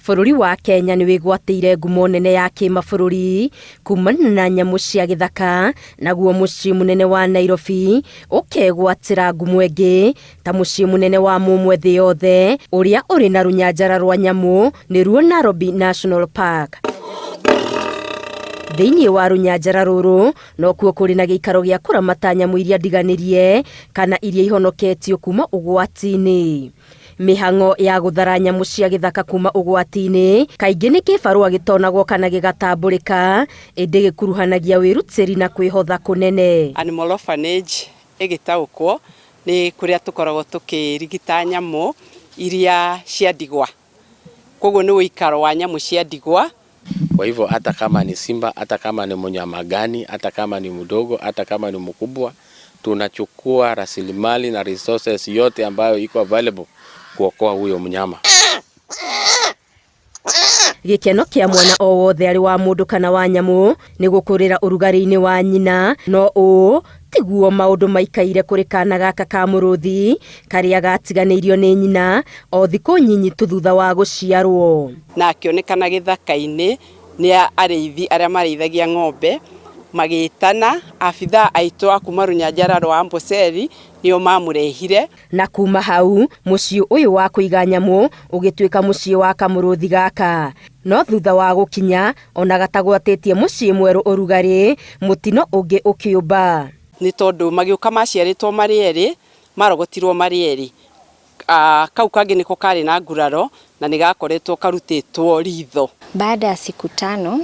Bũrũri wa Kenya nĩ wĩgwatĩire ngumo nene ya kĩmabũrũri kumana na nyamũ cia gĩthaka, naguo mũciĩ mũnene wa Nairobi ũkegwatĩra ngumo ĩngĩ ta mũciĩ mũnene wa mũmwe thĩ yothe ũrĩa ũrĩ na rũnyanjara rwa nyamũ nĩruo Nairobi National Park. Thĩinĩ wa rũnyanjara rũrũ nokuo kũrĩ na gĩikaro gĩa kũramata nyamũ iria ndiganĩrie kana iria ihonoketio kuma ũgwati-inĩ. Mĩhang'o ya gũthara nyamũ cia gĩthaka kuma ũgwati-inĩ kaingĩ nĩ kĩbarũa gĩtonagwo kana gĩgatambũrĩka, ĩndĩ gĩkuruhanagia wĩrutĩri na kwĩhotha kũnene. Animal orphanage ĩgĩtaũkwo nĩ kũrĩa tũkoragwo tũkĩrigita nyamũ iria cia ndigwa, koguo nĩ ũikaro wa nyamũ cia ndigwa. Kwa hivyo hata kama ni simba, hata kama ni mnyama gani, hata kama ni mdogo, hata kama ni mkubwa, tunachukua rasilimali na resources yote ambayo iko available kuokoa huyo mnyama. Gĩkeno kĩa mwana o wothe arĩ wa mũndũ kana wa nyamũ nĩ gũkũrĩra ũrugarĩ-inĩ wa nyina, no ũũ tiguo maũndũ maikaire kũrĩ kana gaka ka mũrũthi karĩa gatiganĩirio nĩ nyina o thikũ nyinyi tu thutha wa gũciarwo. Na akĩonekana gĩthaka-inĩ nĩ arĩithi arĩa marĩithagia ng'ombe magĩtana abithaa aitũ a kuma rũnyanjara rwa Amboseli nĩo mamũrehire. Na kuma hau mũciĩ ũyũ wa kũiga nyamũ ũgĩtuĩka mũciĩ wa kamũrũthi gaka. No thutha wa gũkinya ona gatagwatĩtie mũciĩ mwerũ ũrugarĩ, mũtino ũngĩ ũkĩũmba. Nĩ tondũ magĩũka maciarĩtwo marĩ erĩ, marogotirwo marĩ erĩ. Kau kangĩ nĩko karĩ na nguraro na nĩ gakoretwo karutĩtwo ritho. Baada ya siku 5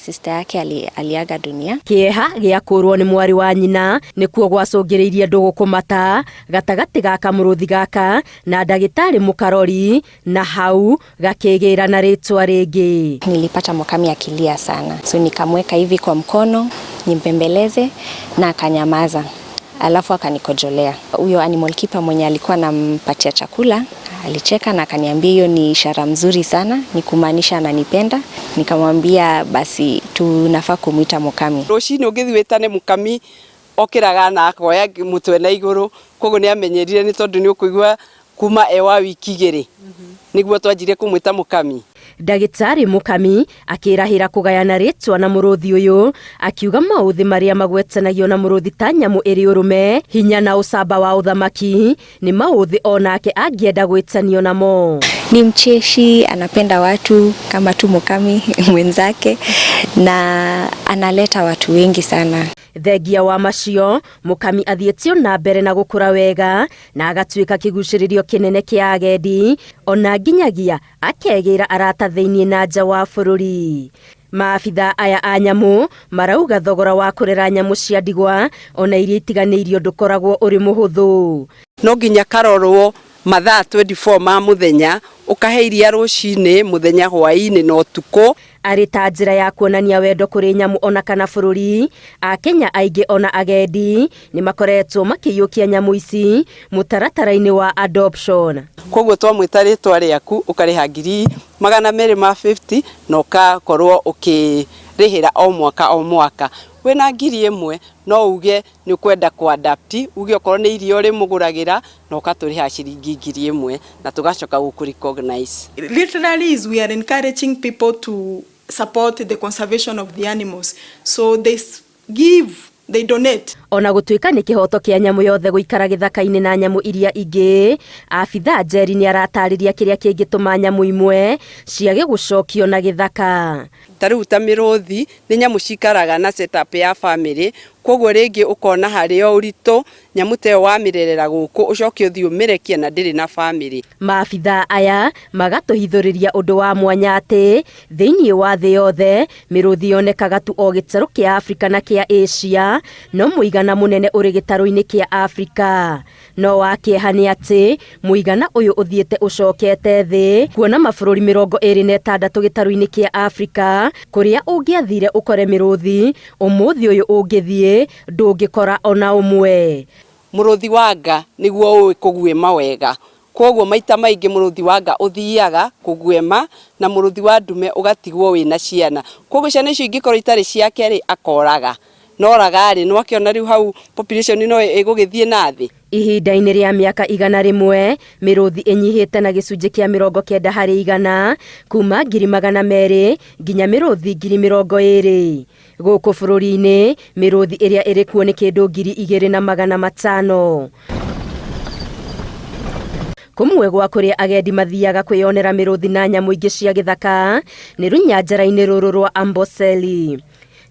sister yake aliaga dunia. Kĩeha gĩa kũrwo nĩ mwarĩ wa nyina nĩkuo gwacũngĩrĩirie ndũgũ kũmata gatagatĩ ga kamũrũthi gaka na ndagĩtarĩ Mũkarori, na hau gakĩgĩra na rĩtwa rĩngĩ. Nilipata Mukami akilia sana, so nikamweka hivi kwa mkono nimpembeleze na akanyamaza, alafu akanikojolea. Huyo animal keeper mwenye alikuwa anampatia chakula alicheka na akaniambia hiyo ni ishara mzuri sana, ni kumaanisha ananipenda. Nikamwambia basi tunafaa kumuita Mukami. Rũcinĩ ũngĩthiĩ wĩtane Mukami okĩraga na akoya mũtwe na igũrũ, koguo nĩ amenyerire nĩ tondũ nĩ ũkũigua kuma e wa wiki igĩrĩ nĩguo twanjirie kũmwĩta Mukami. Ndagĩtarĩ Mukami akĩrahĩra kũgayana rĩtwa na mũrũthi ũyũ, akiuga maũthĩ marĩa magwetanagio na mũrũthi ta nyamũ ĩrĩ ũrũme, hinya na ũcamba wa ũthamaki nĩ maũthĩ onake angĩenda gwĩtanio namo. Ni mcheshi, anapenda watu kama tu Mukami mwenzake na analeta watu wengi sana. Thengia wa macio, Mukami athiĩtio na mbere na gũkũra wega na agatuĩka kĩgucĩrĩrio kĩnene kĩa agendi ona nginyagia akegĩra arata thĩinĩ na nja wa bũrũri. Maabitha aya a nyamũ marauga thogora wa kũrera nyamũ cia ndigwa ona iria itiganĩirio ndũkoragwo ũrĩ mũhũthũ. No nginya karorwo mathaa 24 ma mũthenya, ũkahe iria rũcinĩ, mũthenya, hwaĩ-inĩ na ũtukũ. Arĩ ta njĩra ya kuonania wendo kũrĩ nyamũ ona kana bũrũri, Akenya aingĩ ona agendi nĩ makoretwo makĩiyũkia nyamũ ici mũtaratara-inĩ wa adoption. Koguo twamwĩta rĩtwa rĩaku ũkarĩha ngiri magana merĩ ma 50 na ũgakorwo ũkĩrĩhĩra o mwaka o mwaka. Wĩna ngiri ĩmwe no uge nĩ ũkwenda kũ-adapt, uge okorwo nĩ irio ũrĩmũgũragĩra na ũgatũrĩha ciringi ngiri ĩmwe na tũgacoka gũkũ recognize. Literally is we are encouraging people to support the conservation of the animals. So they give, they donate. Ona gũtuĩka nĩ kĩhoto kĩa nyamũ yothe gũikara gĩthaka-inĩ na nyamũ iria ingĩ, abithaa Njeri nĩ aratarĩria kĩrĩa kĩngĩtũma nyamũ imwe ciage gũcokio na gĩthaka. Ta rĩu ta mĩrũthi nĩ nyamũ cikaraga na setup ya family, koguo rĩngĩ ũkona harĩ o ũritũ nyamũ ta ĩyo wamĩrerera gũkũ ũcoke ũthiĩ ũmĩrekie na ndĩrĩ na family. Maabithaa aya magatũhithũrĩria ũndũ wa mwanya atĩ thĩinĩ wa thĩ yothe mĩrũthi yonekaga tu o gĩtarũ kĩa Afrika na kĩa Asia, no mũigana mũnene ũrĩ gĩtarũ-inĩ kĩa Afrika. No wa kĩeha nĩ atĩ mũigana ũyũ ũthiĩte ũcokete thĩ, kuona mabũrũri 26 gĩtarũ-inĩ kĩa Afrika kũrĩa ũngĩathire ũkore mĩrũthi, ũmũthĩ ũyũ ũngĩthiĩ ndũngĩkora ona ũmwe. Mũrũthi wa nga nĩguo ũĩ kũguĩma wega, koguo maita maingĩ mũrũthi wa nga ũthiaga kũguĩma na mũrũthi wa ndume ũgatigwo wĩna ciana, koguo ciana icio ingĩkorwo itarĩ ciake rĩ akoraga. Noraga rĩ, nĩwakĩona rĩu hau population no ĩgũgĩthiĩ na thĩ. Ihinda-inĩ rĩa mĩaka 100, mĩrũthi ĩnyihĩte na gĩcunjĩ kĩa 90% kuma 200,000 nginya mĩrũthi 20,000. Gũkũ bũrũri-inĩ, mĩrũthi ĩrĩa ĩrĩ kuo nĩ kĩndũ 2,500. Kũmwe gwa kũrĩa agendi mathiaga kwĩyonera mĩrũthi na nyamũ ingĩ cia gĩthaka nĩ rũnyanjara-inĩ rũrũ rwa Amboseli.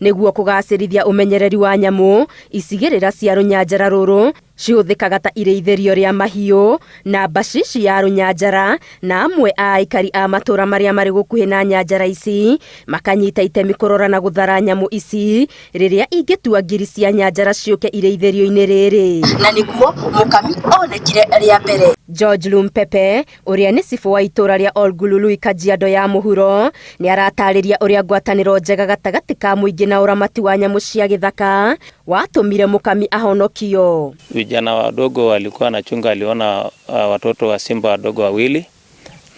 Nĩguo kũgacĩrithia ũmenyereri wa nyamũ, icigĩrĩra cia rũnyanjara rũrũ cihũthĩkaga ta irĩithĩrio rĩa mahiũ na mbacici ya rũnyanjara, na amwe a aikari a matũũra marĩa marĩ gũkuhĩ na nyanjara ici makanyita itemi kũrora na gũthara nyamũ ici rĩrĩa ingĩtua ngiri cia nyanjara ciũke irĩithĩrio-inĩ rĩrĩ. Na nĩguo mũkami onekire rĩa mbere. George Lumpepe ũrĩa nĩ cibũ wa itũũra rĩa Olgulului Kajiado ya mũhuro nĩ aratarĩria ũrĩa ngwatanĩro njega gatagatĩ ka mũingĩ na ũramati wa nyamũ cia gĩthaka watũmire mũkami ahonokio. Vijana wadogo walikuwa wanachunga, waliona watoto wa simba wadogo wawili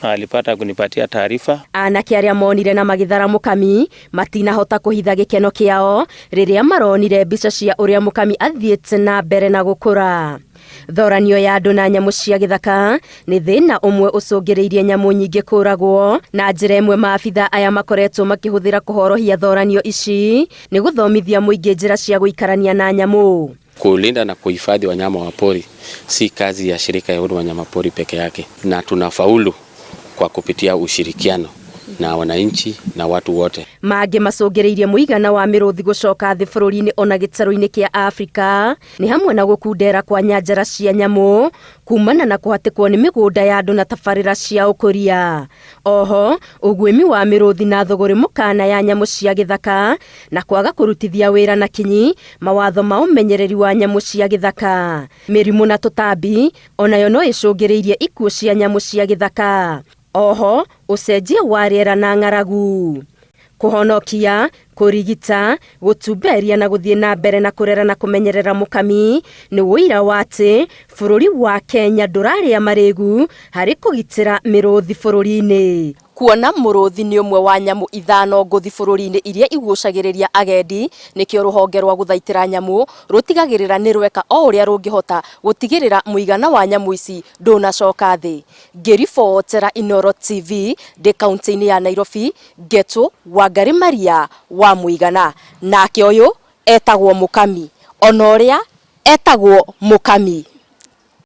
na walipata kunipatia taarifa. Anake arĩa monire na magĩthara mũkami matinahota kũhitha gĩkeno kĩao rĩrĩa maronire mbica cia ũrĩa mũkami athiĩte na mbere na gũkũra. Thoranio ya andũ na nyamũ cia gĩthaka nĩ thĩna ũmwe ũcũngĩrĩirie nyamũ nyingĩ kũragwo, na njĩra ĩmwe maabitha aya makoretwo makĩhũthĩra kũhorohia thoranio ici nĩ gũthomithia mũingĩ njĩra cia gũikarania na nyamũ. Kulinda na kuhifadhi wanyama wa pori si kazi ya shirika ya huduma wanyama pori peke yake, na tunafaulu kwa kupitia ushirikiano na wananchi na watu wote. Mangĩ macũngĩrĩirie mũigana wa mĩrũthi gũcoka thĩ bũrũri-inĩ ona gĩtarũ-inĩ kĩa Afrika nĩ hamwe na gũkundera kwa nyanjara cia nyamũ kumana na kũhatĩkwo nĩ mĩgũnda ya andũ na tabarĩra cia ũkũria. Oho ũguĩmi wa mĩrũthi na thũgũrĩ mũkana ya nyamũ cia gĩthaka na kwaga kũrutithia wĩra na kinyi mawatho ma ũmenyereri wa nyamũ cia gĩthaka. Mĩrimũ na tũtambi onayo no ĩcũngĩrĩirie ikuũ cia nyamũ cia gĩthaka. Oho ũcenjia wa rĩera na ng'aragu. Kũhonokia, kũrigita, gũtumberia na gũthiĩ na mbere na kũrera na kũmenyerera mũkami nĩ ũira wa atĩ bũrũri wa Kenya ndũrarĩa marĩgu harĩ kũgitĩra mĩrũthi bũrũri-inĩ. Kuona mũrũthi nĩ ũmwe wa nyamũ ithano ngũthi bũrũri-inĩ iria igucagĩrĩria agendi, nĩkĩo rũhonge rwa gũthaitĩra nyamũ rũtigagĩrĩra nĩ rweka o ũrĩa rũngĩhota gũtigĩrĩra mũigana wa nyamũ ici ndũnacoka thĩ. Ngĩribotera Inooro TV ndĩ kaunti-inĩ ya Nairobi, Ngetũ Wangari Maria wa Mũigana. Nake ũyũ etagwo Mũkami, ona ũrĩa etagwo Mũkami.